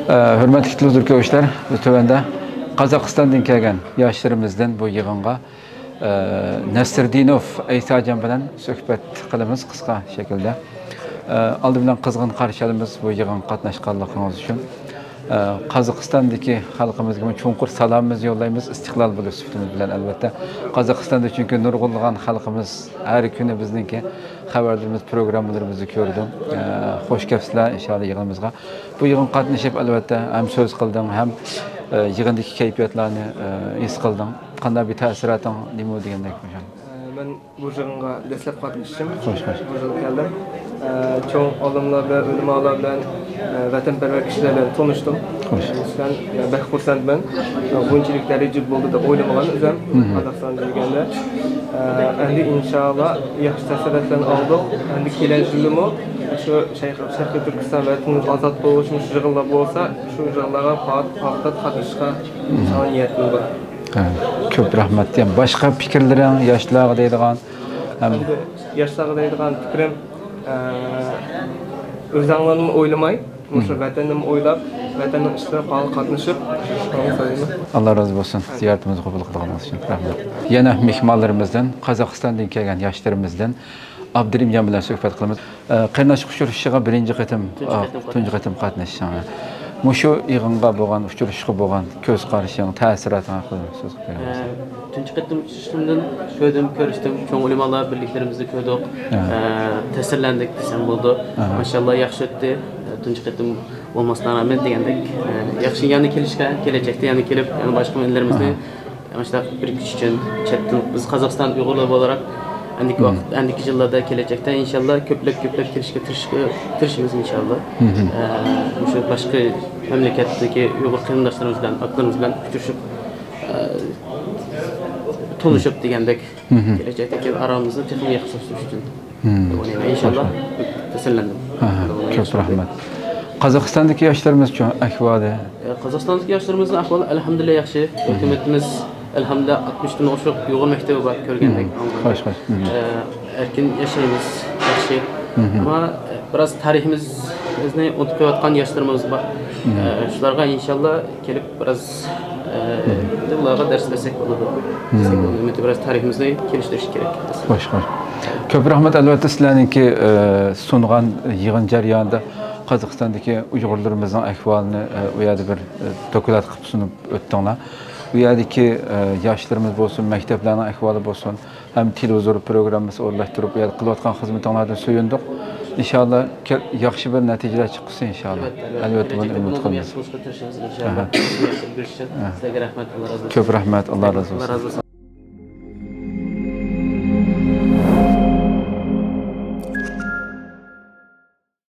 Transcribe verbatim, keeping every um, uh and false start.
ئە، ھۆرمەتلىك تېلېۋىزور كۆرگۈچىلەر، بىز تۆۋەندە قازاقىستاندىن كەلگەن ياشلىرىمىزدىن بۇ يىغىنغا، ئە، نەسىردىنوف ئەيساجان بىلەن سۆھبەت قىلىمىز قىسقا شەكىلدە. ئە، ئالدى بىلەن قىزغىن قارشى ئالىمىز بۇ يىغىنغا قاتناشقانلىقىڭىز ئۈچۈن. ئە، قازاقىستاندىكى خەلقىمىزگىمۇ چوڭقۇر سالامىمىزنى يوللايمىز، ئىستىقلال بولۇش سۈپىتىمىز بىلەن ئەلۋەتتە. قازاقىستاندا چۈنكى نۇرغۇنلىغان خەلقىمىز ھەر كۈنى بىزنىڭكى خەۋەرلىرىمىز، پروگراممىلىرىمىزنى كۆرىدۇ. ئە، خوش كەپسىلەر ئىنشائاللا يىغىنىمىزغا. بۇ يىغىنغا قاتنىشىپ، ئەلۋەتتە، ھەم سۆز قىلدىڭ، ھەم، ئە، يىغىندىكى كەيپىياتلارنى، ئە، ھېس قىلدىڭ. قانداق بىر تەسىراتىڭ نېمە دېگەندەك؟ ئە، مەن بۇ يىغىنغا دەسلەپ قاتنىشىشىم خوش، خوش. بۇ يىل كەلدىم. ئە، چوڭ ئالىملار بىلەن، ئۆلىمالار بىلەن، ئە، ۋەتەنپەرۋەر كىشىلەر بىلەن تونۇشتۇم. خوش. شۇڭا بەك خۇرسەنمەن. ئە، بۇنچىلىك دەرىجە بولدى دەپ ئويلىمىغان ئۆزۈم. مم. قازاقىستان دېگەندە. ئە، ئەمدى ئىنشائاللا ياخشى تەسىراتلارنى ئالدۇق. ئەمدى كېلەر يىلىمۇ شۇ شەرقىي، شەرقىي تۈركىستان ۋەتىنىمىز ئازاد بولۇشىمۇ شۇ يىغىنلار بولسا، شۇ يىغىنلارغا پائال، پائال قاتنىشىشقا ئىنشائاللا نىيىتىم بار. ھە، كۆپ رەھمەت. يەنە باشقا پىكىرلىرىڭ ياشلارغا دەيدىغان؟ ھەم ئەمدى ياشلارغا دەيدىغان پىكرىم، ئە، ئۆزۈڭلارنى ئويلىماي، مۇشۇ ۋەتەننى ئويلاپ، ۋەتەننىڭ ئىشلىرىغا پائال قاتنىشىپ، ئاللا رازى بولسۇن، زىيارىتىمىزنى قوبۇل قىلغىنىڭىز ئۈچۈن رەھمەت. يەنە مېھمانلىرىمىزدىن، قازاقىستاندىن كەلگەن ياشلىرىمىزدىن ئابدۇرېھىمجان بىلەن سۆھبەت قىلىمىز. ئە، قېرىنداشلىق ئۇچرىشىشىغا بىرىنچى قېتىم، تۇنجى ئا، قېتىم تۇنجى قېتىم قاتنىشىشىڭ. مۇشۇ يىغىنغا بولغان، ئۇچرىشىشقا بولغان كۆز قارىشىڭ، تەسىراتىڭ ھەققىدە سۆز قىلىپ بېرىڭىز. ئە، تۇنجى قېتىم ئۇچرىشىشىمدىن كۆردۈم، كۆرۈشتۈم، چوڭ ئۆلىمالار بىرلىكلىرىمىزنى كۆردۇق. ھە. ئە، تەسىرلەندۇق دېسەم بولىدۇ. ئاھا. ماشائاللا، ياخشى ئۆتتى. ئە، تۇنجى قېتىم بولماسلىقىغا رەھمەت دېگەندەك. ئە، ياخشى يەنە كېلىشكە، كېلەچەكتە يەنە كېلىپ، يەنە باشقا ئىللىرىمىزنى ئاھا. مۇشۇنداق بىرىكىش ئۈچۈن چەت ئەل، بىز قازاقىستان ئۇيغۇرلىرى بولاراق ئەندىكى ۋاقىت، ئەندىكى يىللاردا، كېلەچەكتە ئىنشاللا كۆپلەپ، كۆپلەپ كېلىشكە تىرىشىشقا، تىرىشىمىز ئىنشاللا. ئە، مۇشۇ باشقا مەملىكەتتىكى ئۇيغۇر قېرىنداشلىرىمىز بىلەن، ئاكىلىرىمىز بىلەن ئۇچرىشىپ، ئە، تونۇشۇپ دېگەندەك، كېلەچەكتىكى ئارامىزنى تېخىمۇ ياخشىلاشتۇرۇش ئۈچۈن. ئوينايمەن، ئىنشاللا. خوش. تەسىرلەندىم. ھە، ھە. كۆپ رەھمەت. قازاقىستاندىكى ياشلىرىمىزچۇ ئەھۋالى؟ ئە، قازاقىستاندىكى ياشلىرىمىزنىڭ ئەھۋالى ئەلھەمدۇلىللا ياخشى. ھۆكۈمىتىمىز ئەلھەمدۇلىللا ئاتمىشتىن ئوشۇق ئۇيغۇر مەكتىپى بار كۆرگەندەك. خوش، خوش. ئە، ئەركىن ياشايمىز، ياخشى. ئەمما بىراز تارىخىمىزنى ئۇنتۇپ قېلىۋاتقان ياشلىرىمىز بار. ئە، شۇلارغا ئىنشاللا كېلىپ بىراز، ئە، ئۇلارغا دەرس بەرسەك بولىدۇ. دېسەك بولىدۇ. ئۈمىدى بىراز تارىخىمىزنى كېلىشتۈرۈش كېرەك. خوش، خوش. كۆپ رەھمەت. ئەلۋەتتە، سىلەرنىڭكى، ئە، سۇنغان يىغىن جەريانىدا قازاقىستاندىكى ئۇيغۇرلىرىمىزنىڭ ئەھۋالىنى، ئە، ئۇ يەردە بىر، ئە، دوكلات قىلىپ سۇنۇپ ئۆتتۈڭلار. ئۇ يەردىكى، ئە، ياشلىرىمىز بولسۇن، مەكتەپلەرنىڭ ئەھۋالى بولسۇن، ھەم تېلېۋىزور پروگراممىسى ئورۇنلاشتۇرۇپ، ئۇ يەردە قىلىۋاتقان خىزمىتىڭلاردىن سۆيۈندۇق. ئىنشاللا، كە-، ياخشى بىر نەتىجىلەر چىققۇسى، ئىنشاللا. ئەلۋەتتە، ئەلۋەتتە. ئەلۋەتتە، بۇنى ئۈمىد قىلىمىز. ياخشى بولۇشقا تىرىشىمىز، ئىنشاللا. ئەھە. ياخشى بولۇش ئۈچۈن سىلەرگە رەھمەت، ئاللا رازى بولسۇن. كۆپ رەھمەت، ئاللا رازى بولسۇن. ئاللا رازى بولسۇن.